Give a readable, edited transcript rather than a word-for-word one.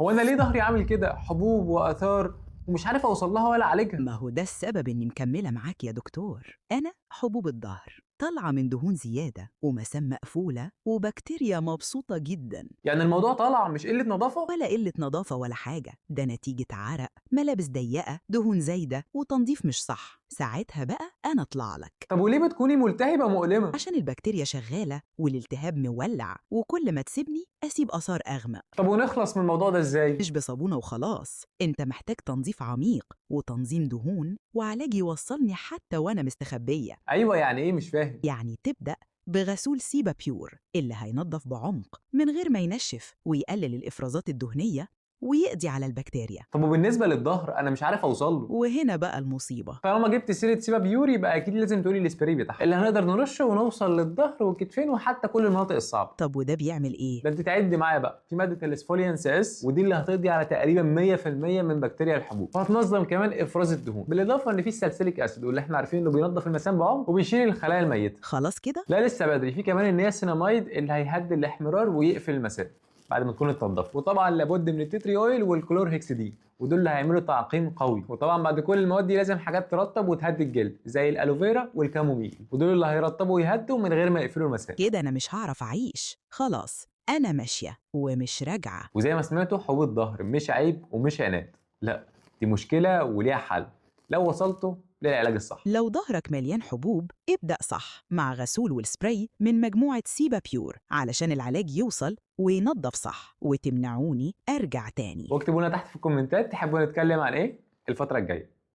هو انا ليه ظهري عامل كده؟ حبوب واثار ومش عارف اوصل لها ولا اعالجها. ما هو ده السبب إني مكملة معاك يا دكتور. أنا حبوب الظهر طالعة من دهون زيادة ومسام مقفولة وبكتيريا مبسوطة جدا. يعني الموضوع طالع مش قلة نظافة؟ ولا قلة نظافة ولا حاجة، ده نتيجة عرق، ملابس ضيقة، دهون زايدة، وتنظيف مش صح. ساعتها بقى أنا أطلع لك. طب وليه بتكوني ملتهبه ومؤلمة؟ عشان البكتيريا شغالة والالتهاب مولع، وكل ما تسيبني أسيب آثار أغمق. طب ونخلص من الموضوع ده ازاي؟ مش بصابونة وخلاص، انت محتاج تنظيف عميق وتنظيم دهون وعلاج يوصلني حتى وأنا مستخبية. ايوه يعني ايه؟ مش فاهم. يعني تبدأ بغسول سيبا بيور اللي هينظف بعمق من غير ما ينشف ويقلل الإفرازات الدهنية ويقضي على البكتيريا. طب وبالنسبة للظهر انا مش عارف اوصل له. وهنا بقى المصيبة. طالما جبت سيره سيبا بيور يبقى اكيد لازم تقولي السبراي بتاعها اللي هنقدر نرشه ونوصل للظهر والكتفين وحتى كل المناطق الصعبة. طب وده بيعمل ايه؟ ده انت تعدي معايا بقى. في مادة ال Exfoliant S، ودي اللي هتقضي على تقريبا 100% من بكتيريا الحبوب، وهتنظم كمان افراز الدهون، بالاضافة ان في ال salicylic acid واللي احنا عارفين انه بينظف المسام بعمق وبيشيل الخلايا الميتة. خلاص كده؟ لا لسه بدري، في كمان النياسيناميد اللي هيهدي الاحمرار ويقفل المسام بعد ما تكون اتنضفت، وطبعا لابد من ال tea tree oil وال chlorhexidine، ودول اللي هيعملوا تعقيم قوي. وطبعا بعد كل المواد دي لازم حاجات ترطب وتهدي الجلد زي ال aloe vera وال chamomile، ودول اللي هيرطبوا ويهدوا من غير ما يقفلوا المسام. كده انا مش هعرف اعيش خلاص، انا ماشية ومش راجعة. وزي ما سمعتوا، حبوب الظهر مش عيب ومش عناد، لا دي مشكلة وليها حل لو وصلتوا للعلاج الصح. لو ظهرك مليان حبوب ابدأ صح مع غسول والسبراي من مجموعة سيبا بيور علشان العلاج يوصل وينظف صح وتمنعوني أرجع تاني. واكتبوا لنا تحت في الكومنتات تحبوا نتكلم عن ايه الفترة الجاية.